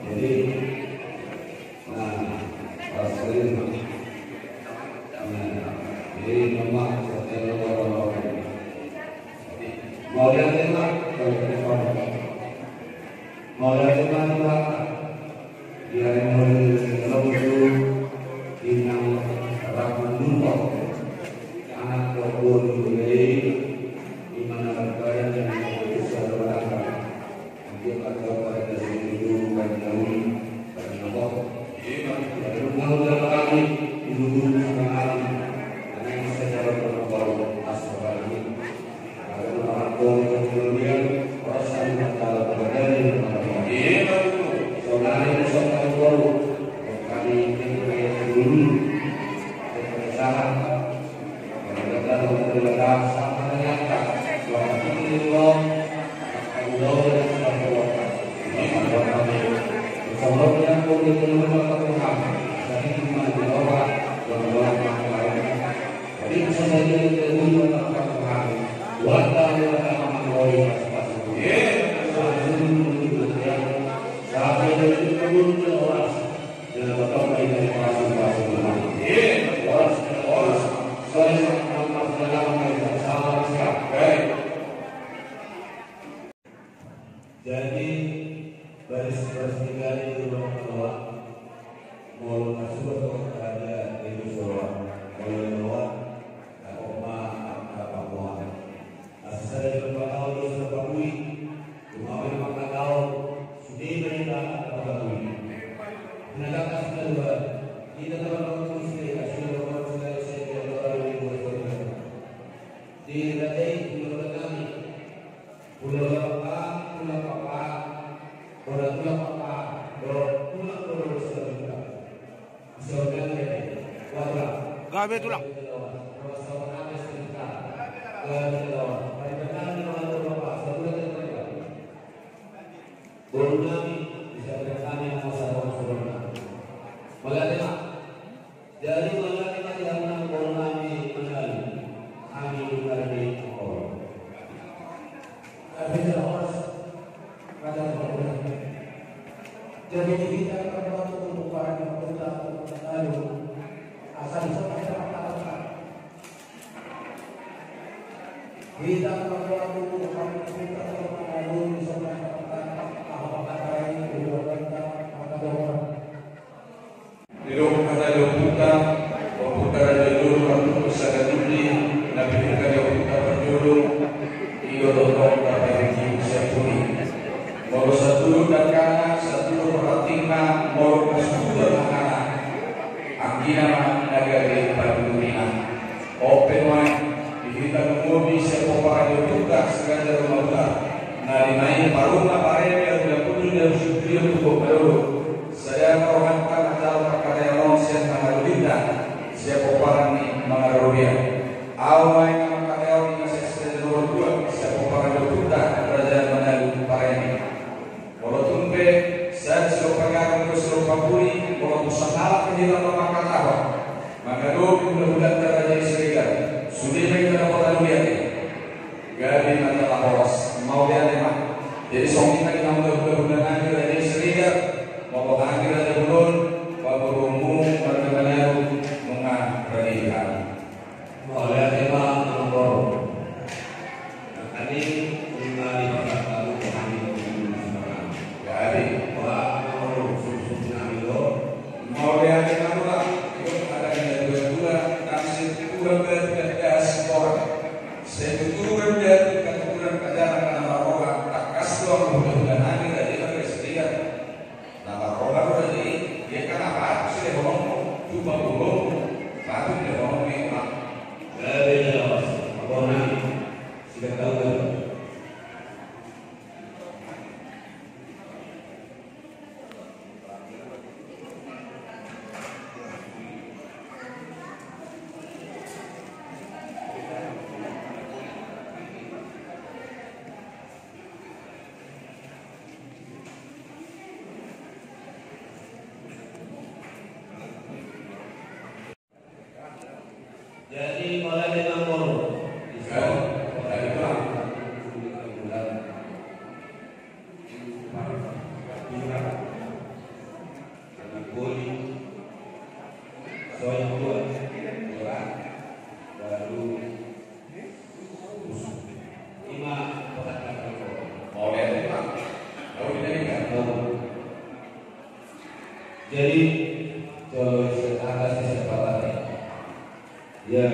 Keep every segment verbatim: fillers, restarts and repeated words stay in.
Jadi, nah, pas lima. Nah, jadi nomor satu, nomor dua. Mauliate ma, mauliate ma, mauliate ma, di ari mauliate ma, di nang rap mandungkon anak dohot boru ni i, di mana badan dan keputusan rumah tangga. Jadi, baris-baris tinggal di rumah keluar, molo masuk ke kerajaan itu keluar, molo keluar, tak apa, tak apa, keluar. Asal dari rumah kau di rumah kau, rumah memang kau, sudah mereka tak apa, kau. Tenaga kasih keluar, kita teman-teman muslim, sudah rumah muslim, saya tidak orang yang boleh berubah. Di Raja itu, menurut kami, Pulo Bangka, Pulo Papa, Pulo Papa, Pulo Pulo Bangka. Gabe tulang. Boru nami, bisa berkami sama-sama. Mauliate ma. Jadi, mauliate ma di hamu boru nami, mauliate. Hami di hamu boru. Tapi jelas, kata boru. Jadi, kita berdoa untuk para pemuda, untuk selalu asal bisa kata-kata. Kita berdoa untuk para pemuda, untuk selalu bisa kata-kata. Apa kata ini, untuk kita, kata boru. Didok hata ni ompunta, ompunta Raja Jolo, martutur sagadulna, na pinungka ni ompunta parjolo, i do tongtong taparinci sian pudi. Molo sanduru dangkana, sanduru parrantingna, molo pas tu dangkana, anggina ma na gabe panututna. On pe nuaeng, di hita na umurni sian pomparan ni ompunta si Raja Roma Ular, na di na i parunga pareme, ahu na pudun ni ahu sipilion tu gok madolo. Sada ma rohanta manjalo pangkataion on sian na mangalolinta, sian pomparan ni Mangarobian. Ahu ma i na mangkataion i na sian si Raja Nomor Dua, sian pomparan ni ompunta Raja Manalu Pareme. Molo tung pe, sai silompa ni agung dohot silompa ni pudi, molo tung sahalak pe hita na mangkatahon mangadopi hulahulanta Raja i Siregar, sude ma hita dapotan mauliate. Gabe ma jala horas, mauliate ma. Jadi songon i ma di hamu hulahula nami Raja i Siregar, molo hami Raja Bolon, paboruonmu marga Manalu, nunga rade di hami. Mauliate ma, amangboru. Nangkaning, nunga dipasahat hamu tu hami di Simarang. Jadi, ba, amangboru, suksuk nami do. Mauliate ma tulang, didok hata ni natuatua, nang sai tu Tuhan batu dapot sitorang. Sai tu Tuhan batu dapot sitorang, na marroha, tangkas do hamu hulahula nami Raja i Siregar. Na marroha do Raja i, dia kan apa, silehononmu, tu paboruonmu, patut lehononmu i, Tulang. Gabe jala horas, amangboru nami, sian hau gabe. Jadi, kalau ada yang mau, jadi, kalau saya atas kesempatan ini, ya,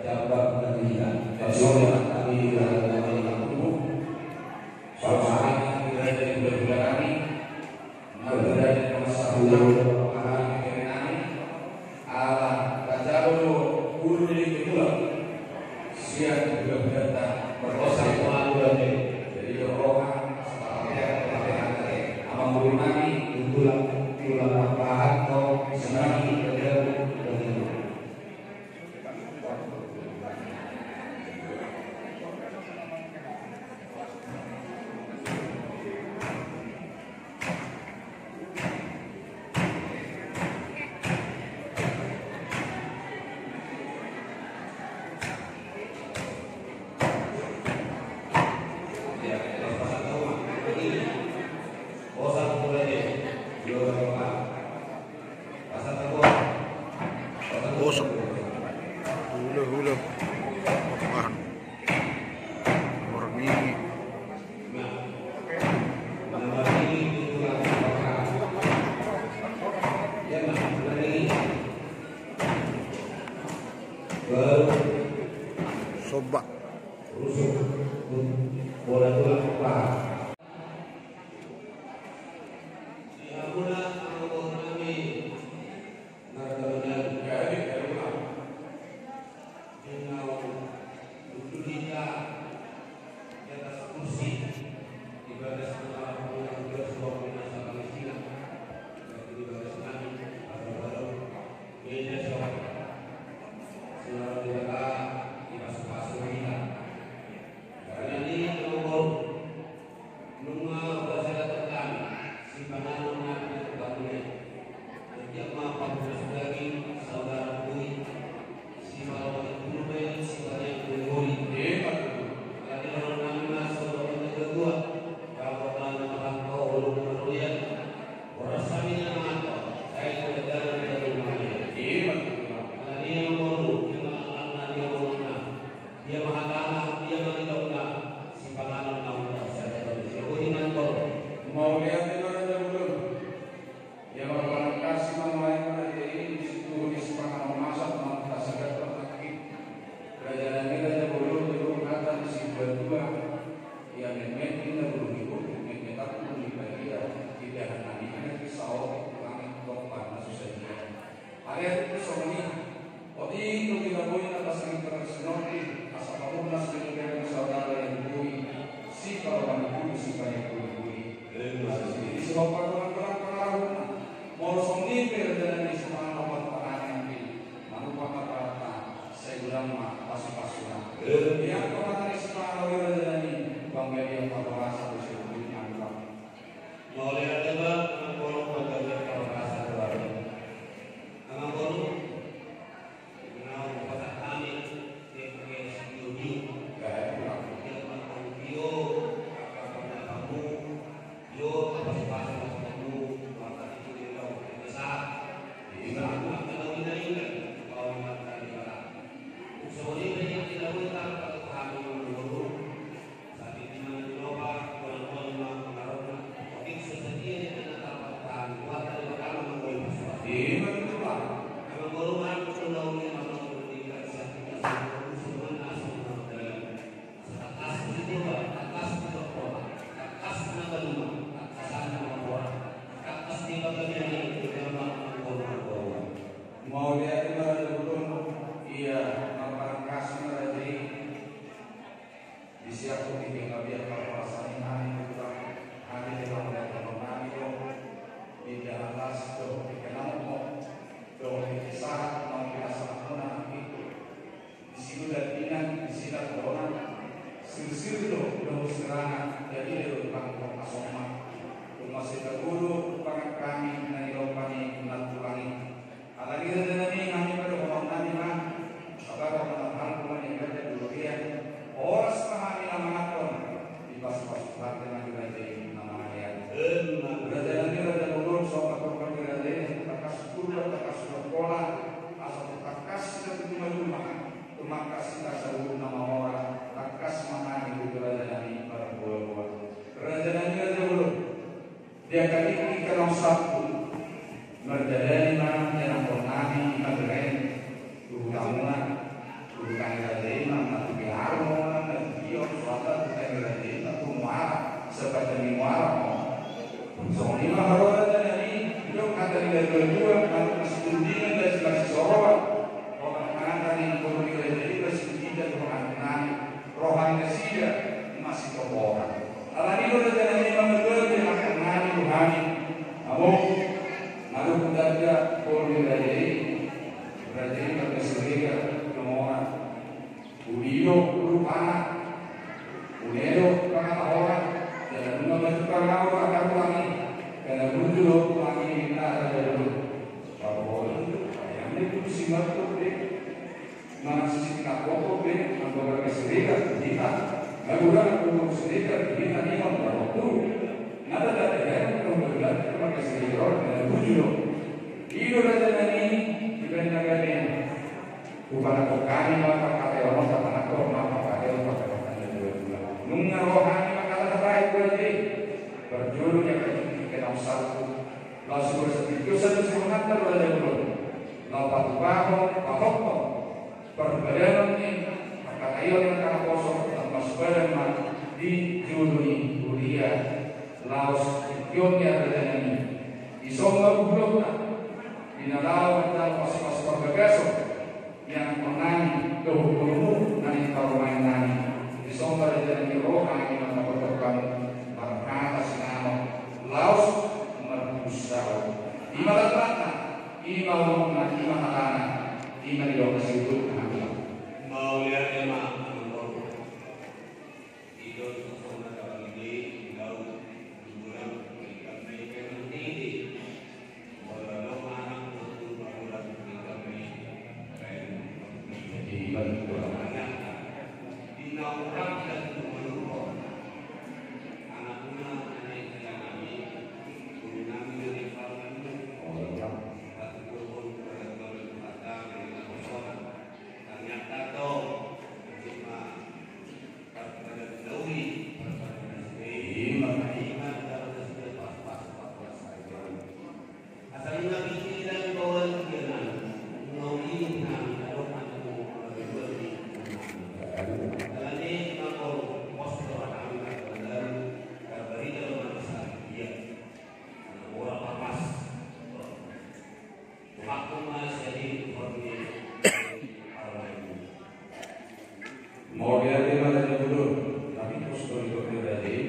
cabang pendidikan. Maksudnya, kami di dalam nama yang tubuh, sama-sama kita jadi berdoa kami. Mauliate ma saluhut, ala tajalo do ulu ni tulang sian hulahulanta. Berdosa ma ulaon. Jadi roha, sabar, sabar, amang boru nami, tulang, tulang pahat, no, senang, kerja, kerja. Bosok. Hula-hula. Apaan? Orang ini. Soba. Nunga hupasahat hami sipanganon nami tu hamu, anggiat ma pambahenan daging saudara boi, sipalomoan ni bulu pe sipaneang ni holi. Alani roha nami ma saudara na dua, bapak na marhata olo na marhata, horas hami na mangan, sai tu dalan dalan mangan. Alani na molu, dia ma anak na dia molu na. Dia ma hatana, dia ma nidokna, sipanganon na huta sahat on. Siapa inang kau? Mauliate ma raja bolon. Ia marpanangkasi ma nuaeng ma raja i, disi tu di sipanganon masak ma huta sahat on. Raja nami raja bolon, di hata ni situa-tua. Ia memeng inna bolon i, memeng aku bolon i, ia tidak hanya ini, saotik langit, dompak na susah dia. Alai tu songon i, otik do tina boi na pasangit parsinoti, asa pamurnas do tina saudara yang boi, sipalomoan ni bulu sipaneang ni holi. Asa sini di sebab panggolan-golan pangarahutna. Molo songon i pe raja nami sipanganon panganon i, mangupa ma parata, sai godang ma pasu-pasuna. Ia pamata ni sipanganon i raja nami, panggabean parhorasan do sian boi mangupa. Mauliate ma, amang boru, panggabean parhorasan do. Amang boru, na hupasahat hami, dia pakai studio. Dia pakai studio, apa pernah kamu, yo, apa sepatu kamu, maka itu dia tahu, dia besar. Dia bilang, aku akan tahu ini, kan? Kau mata di mana? Soalnya dia tidak boleh tahu, aku hamil dulu. Mauliate ma raja bolon, ia marpanangkasi ma raja i. Di siaku di penggabean parhorasan i nami, Tuhan, hami di panggabean nami do, di atas do di kenalmu do, di sahat mau di asal muna itu. Di situ dan inang, di situ dona, sirsir do, do sirana, jadi do pangkor asoma. Rumah sita guru, pangan kami, nani lompa ni, nani tulangi. Alani raja nami, nami pada pamang nami ma, sabar pamang Ima na tu Piaru, na tu Pion, soalna tu Tangerang, na tu Muara, sepanjang di Muara, no. Songon i ma haroa raja nami, didok hata ni natuatua, manuk masitundingan, dan simasisoroan. Roha ni hata ni boru ni raja i, masitundingan roha ni nami, roha ni nasida, masitoporan. Alani do raja nami, mangadopi hata nami, roha ni. Amo, manuk tanda boru ni raja i, raja i, marga Siregar, nomor. Uli do rupana, uli do pangatahona, jala nunga maju pangaho angka tulang i, karena muncul do tulang i ninna raja i. Paboholan do, ayam ni pun simat do be, manang sisik na pokok be, anggo marga Siregar di hita, na godang anggo boru Siregar di hita, ninna on, baru tu, na tanda tehe, anggo marga Siregar, karena muncul do. I do raja nami, di baen na gabe. Hupanangkok hami ma pangkataion on, hupanangkok ma pangkataion pangkataion na dua dua. Nunga ro hami mangkatahon hata i tu raja i. Parjolo ni angka tingki na salpu. Laos hubersa tingki on sandok sipangkataion raja bolon. Laos patupahon, pahophop. Parbadanon ni pangkataion na naposo, tamba subadan ma di jolo ni huria. Laos tingki on ni raja nami. Dison ma uhulonta. Di na laho manjalo pasupasu parbagason. Nian on nami dohot borumu na niparumaen nami. Dison ma raja nami ro hami mandapothon hamu marhata sinamot laos marpusau. Ima latlatna, ima unokna, ima hatana, ima nidok na siudup na hanggo. Mauliate ma amang boru. Didok songon na tabagi be di laut di bulan di kami kami nidi. Molo adong anak boru pamulan di kami baen di bulan anak di naurang dan tumorong anakna anak di kami. Gunami dari pamulan. Oh, iya. Satu boru pamulan kata dari naurang. Ternyata to. Cuma Mauliate ma raja bolon, tapi pos do didok ni raja i,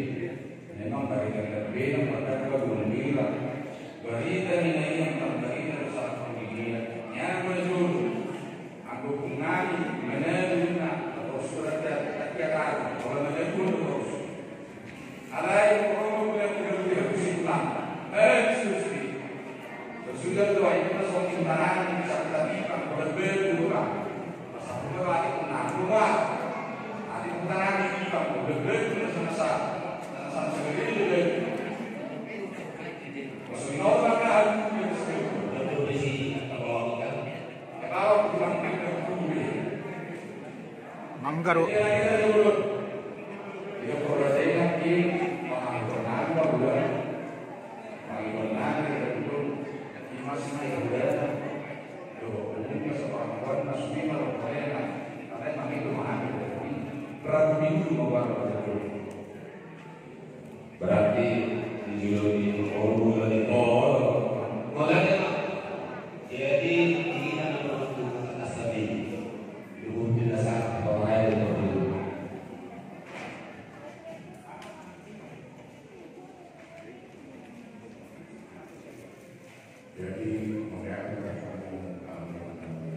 memang barita ni lambena, mardangka bulung bira, barita ni na inang, barita do sahat tu dia, nian do na jolo, anggo pungnani, manadu na, atau surat ya, tak ya tahu, kalau manadu na terus. Alai, oh, dia tidak boleh aku simpan. Eh, Susi. Sudah doa itu, langsung simpan, bisa kita timbang, berbeda, Pak. Masa aku nggak balik, aku nanggung, Pak. Nanti kita nanti timbang, berbeda, sama-sama. Sama-sama segede, berbeda. Maksudnya, orang kan harus punya segede. Betul, di sini, kita bawa, kan? Kita bawa, pulang, kita pulang. Mangga do. Berarti di jolo ni, oh, bulan ni, oh, bulan ni, jadi, ini kan atas tadi. Luhut ni dasar, orang lain. Jadi, mengapa kamu, kamu, kamu,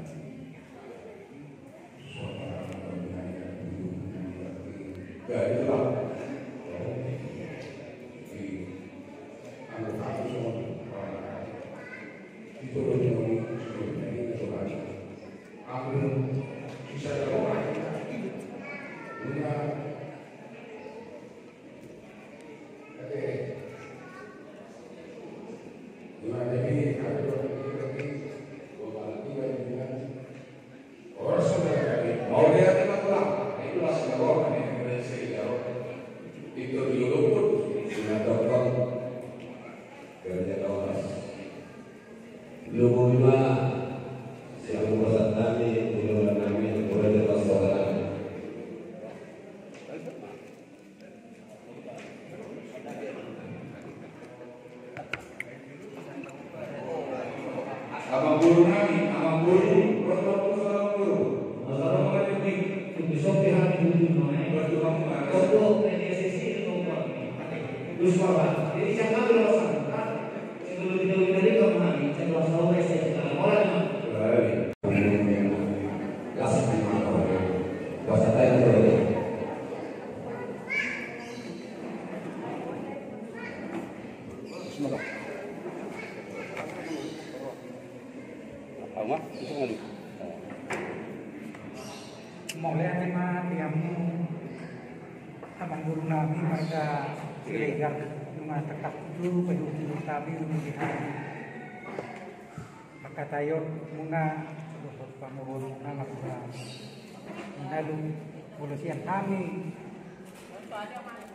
Lumobi ma sian urusan nami, urusan nami, urusan nami. Nami, amangboru, ro ma tu amangboru. Masa ro ma di, di sopi hami dulu, no, eh. Berdoa ma. Berdoa, media sesi itu, no. Terus apa? Jadi, siapa dulu, Pak? Sebelum kita dari kamu, hami, saya doa sama, saya cerita. Orang, Pak. Baik. Gas, Pak. Gas, apa yang terjadi? Bismillah. Mauliate ma di hamu amangboru nami marga Siregar, nunga tetap tu paihut-ihut hami di hami. Mangkatai on muna dohot pamoruon muna marga Sinalu, molo sian hami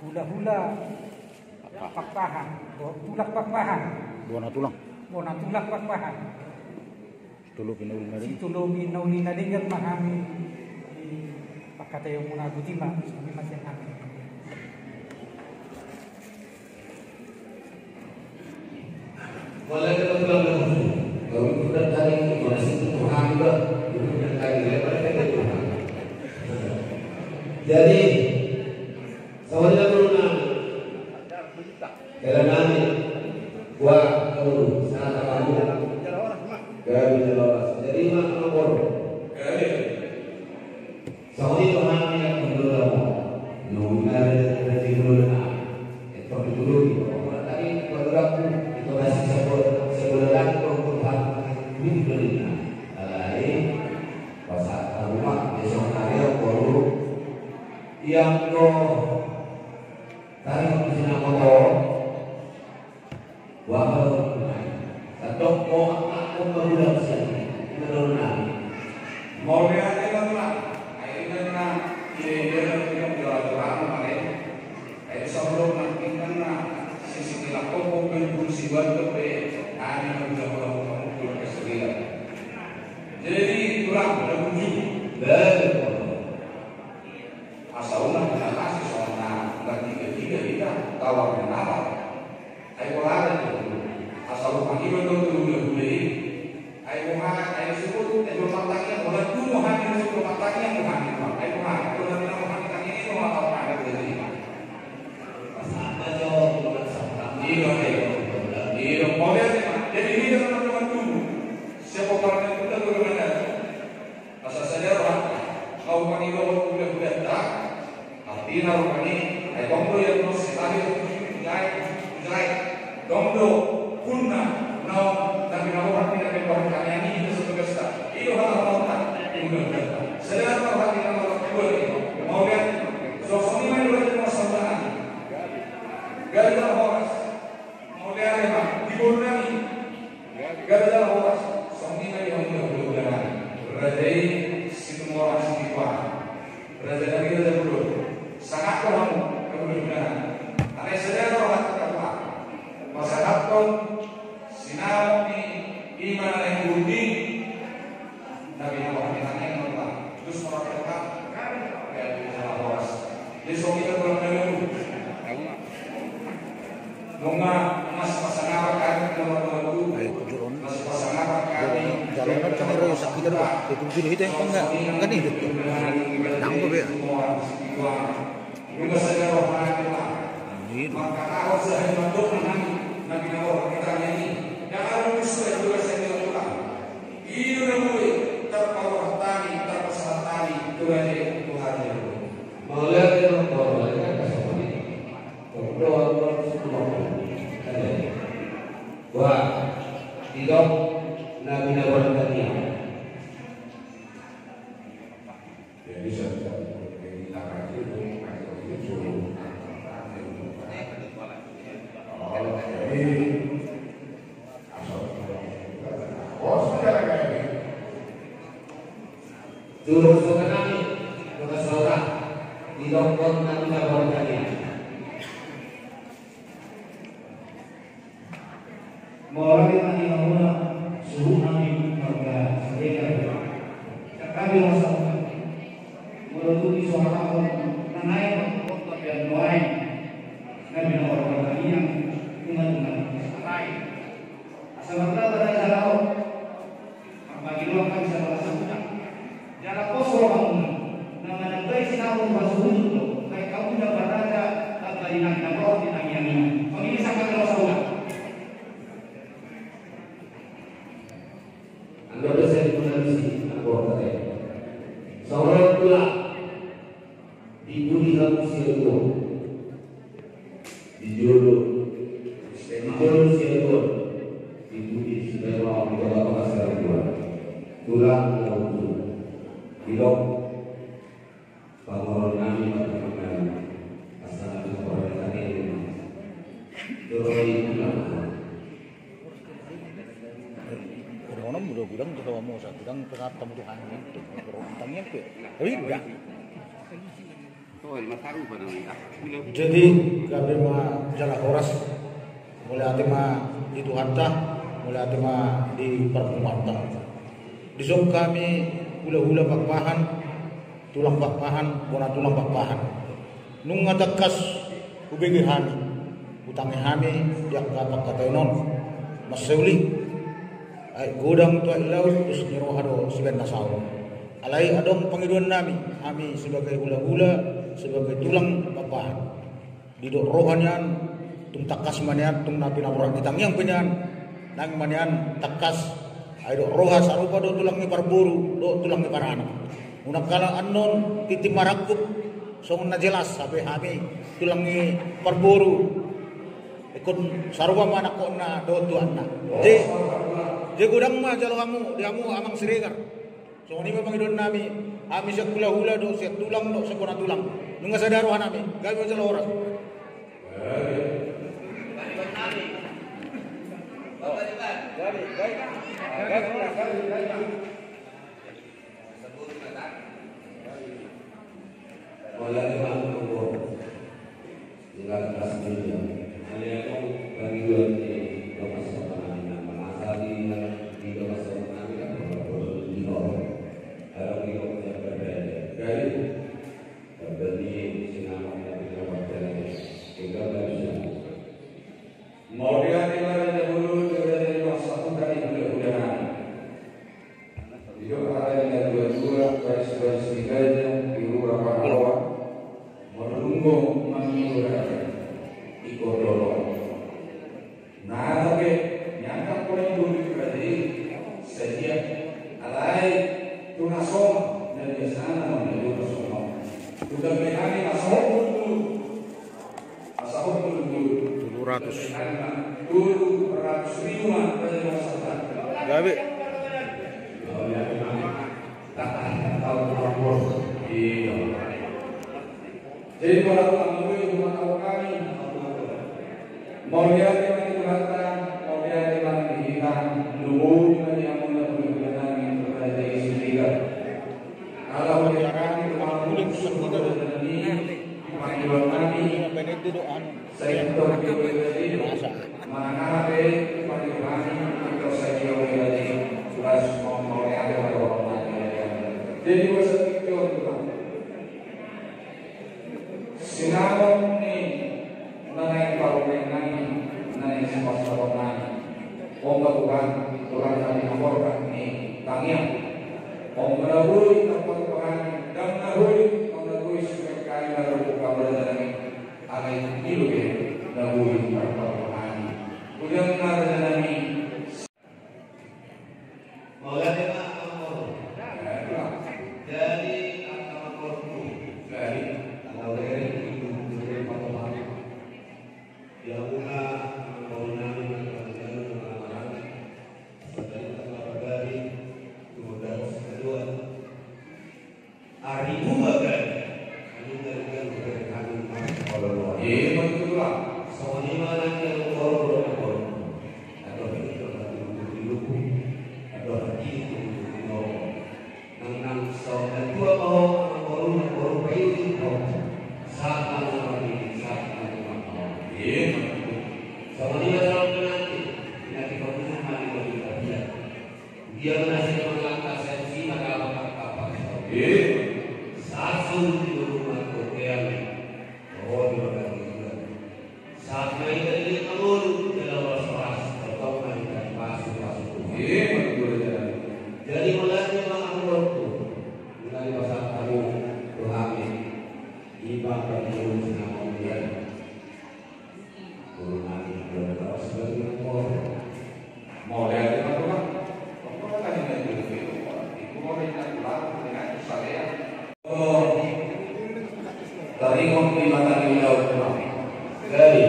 hula-hula Pakpahan, bo-, tulak Pakpahan. Bona tulang. Bona tulak Pakpahan. Sitolopi na uli na denggan. Sitolopi na uli na denggan ma hami di pangkataion muna, boti ma, songon i ma sian hami. Jadi, saudara-saudara, hela nami, buat kamu, sana kamu. Gabe jala horas. Jadi, ma, nomor. Songon i do hami na mangulahon. Nunga na di, na di, nunga na. Etor di dulu di. Nunga tadi, nunga di. Itu masih sebut, sebut lagi, nunga di. Ini dulu di. Alai, pas saat rumah, besok hari, baru. Yang ko, tadi, nunga di sini, nunga di. Wah, sandok bohak na magulang sian i, menurut nami. Mauliate ma tulang, ai inna na, ia, ia, ia, ia, ia, ia, ai saulok na, inna na, sisi kilak koko, ben pun si bantu be, ani na ucap ulang kamu, tulang kesedia. Jadi, tulang, ada kunjung. Betul. Asa unang na kasih soal na, bertiga-tiga, kita, tawar menawar. Ai boha do, asa rupani do tu hulahula i. Ai boha, ai disebut, ai boha tangiang, boha tu boha ni disebut boha tangiang, boha ni boha. Ai boha, ai boha ni boha tangiang i, boha tangiang i, boha tangiang i. Pas apa jo, boha tangiang i, boha tangiang i. Jadi, ini adalah teman tubuh. Siapa orang yang kita berada? Asa sadar rohanta, au mangidohon hulahulanta, artina rupani, ai tong do ia, tong si lahir, tu jai, tu jai, tong do, punna, naung, na binaboha ni na binaboha ni, i do sebagai sta, i do hata hata, hulahulanta. Sadar rohanta, na mauliate, mauliate, songon i ma di raja ni masa. Gabe jala horas. Mauliate ma, di boru nami. Gabe jala horas, songon i ma di hamu hulahula nami. Raja i Situmorang Sitioso. Raja nami, raja bolon. Sangap do hamu, hulahula nami. Alai sada do hata tapa. Pasahathon sinamot ni ima na naeng burung i. Tapi na orang kita ni orang. Terus orang kita. Ya, jala horas. Jadi songon i ma, tulang nami. Nunga, nunga sipasangapan hami, nunga, nunga tu. Ayo, kujur on. Nunga sipasangapan hami. Jalo na, jangan royo sakit ada, Pak. Itu kujur itu, apa enggak? Enggak nih, itu. Nang apa, Pak? Nunga sadar rohanta, Pak. Amin. Maka harus saya bantu nami, nami na orang kita ni. Yang ada musuh yang juga saya tidak tukang. I do na boi, tarparohatan i, tarpasahat i, tu raja, tu raja. Mauliate ma, mauliate ma, kasih. Wah, didok na binaboa tadi. Turun suka nami, kota Sora, di Lombok nami na baru tadi. Mauliate ma di hamuna, suhut nami marga Siregar. Cakap di masa. Molo tu di soal na naeng, kota pian nuaeng. Nami na orang bertanian, tunga-tunga. Asa marga pada jalaon. Sinaung pasuhut do, baik kamu da barada, tak balinan na roh di tangiang ini. Pemilih sama kalau saudara. Anda bisa dimengerti, anggota ya. Saudara pula, di budi kamu siapa? Di jolo. Di jolo siapa? Di budi siapa? Di bawah pasar dua. Tulang mau. Di dok. Pangoronnami ma tu pangoronnami. Asal tu pangoronnami. Turoi pulang. Orang orang muda bilang kita mau sa bilang kita tamu Tuhan itu. Orang tanya ke. Tapi enggak. Jadi gabe ma jala horas. Mauliate ma di Tuhanta, mauliate ma di parpunguanta. Dison hami hulahula Pakpahan, tulang Pakpahan, bona tulang Pakpahan. Nunga tangkas hubege hami, hutangi hami di angka pangkataion on. Mansai uli, ai godang tu aek laut, dos ni roha do sibaen na saur. Alai adong pangidoannami, hami sebagai hulahula, sebagai tulang Pakpahan. Didok roha nian, tung tangkas ma nian, tung na pinaborat ni tangiang pe nian, naeng ma nian tangkas. Ai dok roha sarupa do tulang ni parboru, do tulang ni paranak. Unang halak annon tintin marangkup, songon na jelas, hape hami tulang ni parboru. Ingkon sarupa ma anakkonna do tuanna. Jadi, jadi godang ma jalo hamu, di hamu Amang Siregar. Songon i ma pangidoannami, hami sian hulahula do, sian tulang do, sian bona tulang. Nunga sada rohanami, gabe ma jala horas. Wala ni manunggu. Tinggal kasih dia. Alai adong pangidoan ni dongan saonari na mangasali di dongan saonari na perlu di bawah. Adong di bawah yang berbeda. Jadi, berbeda di sini nama yang berbeda. Tinggal dari sana. Mauliate ma di hulu, mauliate ma di masa muda di hulu-hulu nami. Didok hata ni na dua-dua, baris-baris ni gaja, di rura Pangawa, marlungkung mangido raja, ingkon do roha. Nang pe, niangkat pola i bulu raja i, sadia, alai, tu na songon, na biasana, na biasana. Udah pe hami, masuk dulu. Tolu ratus. Gabe. Jadi, para tamu itu, maka kami, mauliate ma di Tuhanta, mauliate ma di hita, lumobi ma di hamuna, lumobi ma di hamuna, lumobi ma di hamuna. Ala uliakan, lumobi ma di hamuna, lumobi ma di hamuna. Panggilan nami, sektor PWBD, manang hape panggilan nami, sektor sadia PWBD, tugas mauliate ma di hamuna. Jadi, dua sektor, Sinamot ni na naeng parumaennami, na naeng sipasahaton nami. Omba Tuhan, Tuhan na pinaborhat ni tangiang. Omba na boi tarpatupa hami, ndang na boi, ndang na boi sumengkali na rupa kabaradan nami. Alai i do be na boi tarpatupa hami. Udah na raja nami. Mauliate ma amang boru. Jadi angka amang boru. Jadi angka urean itu urean patopan. Di hamuna amang boru nami na marhaha na maranggi. Sadari tanggal pagari tu manggaros kaduan. Ari dua kali. Anu dari kan berkali masih kalau luar. Iya, betul lah. Songon i ma nang di amang boru, amang boru. Atau di amang boru, amang boru. Atau di amang boru. Nang nang songon na tua mau amang boru, amang boru, payu di amang boru. Saat malam ini, saat malam ini. Iya, betul. Songon i ma songon nanti. Nanti kau bisa mandi baju tapi ya. Dia berhasil melangkah sensi maka apa apa. Eh, sasung di rumah kopian. Oh, di rumah kopian. Saat main dari dia kamu, Taringot di mata ni laut. Jadi,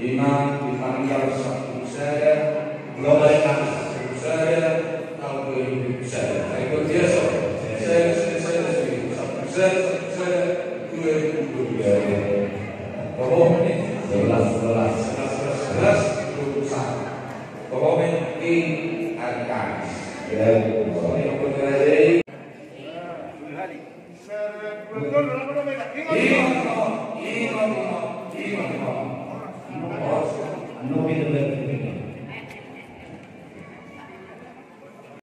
ima di tanggal sapuluh sada, dua belas sapuluh sada, tahun dua ribu sada. Ikut dia, so. Sada, sada, sada, sada, sapuluh sada, sapuluh sada, dua ribu dua puluh sada. Pokoknya, sebelas, sebelas. Sebelas, sebelas, dua puluh satu. Pokoknya, di hari Kamis. Ya, pokoknya, pokoknya,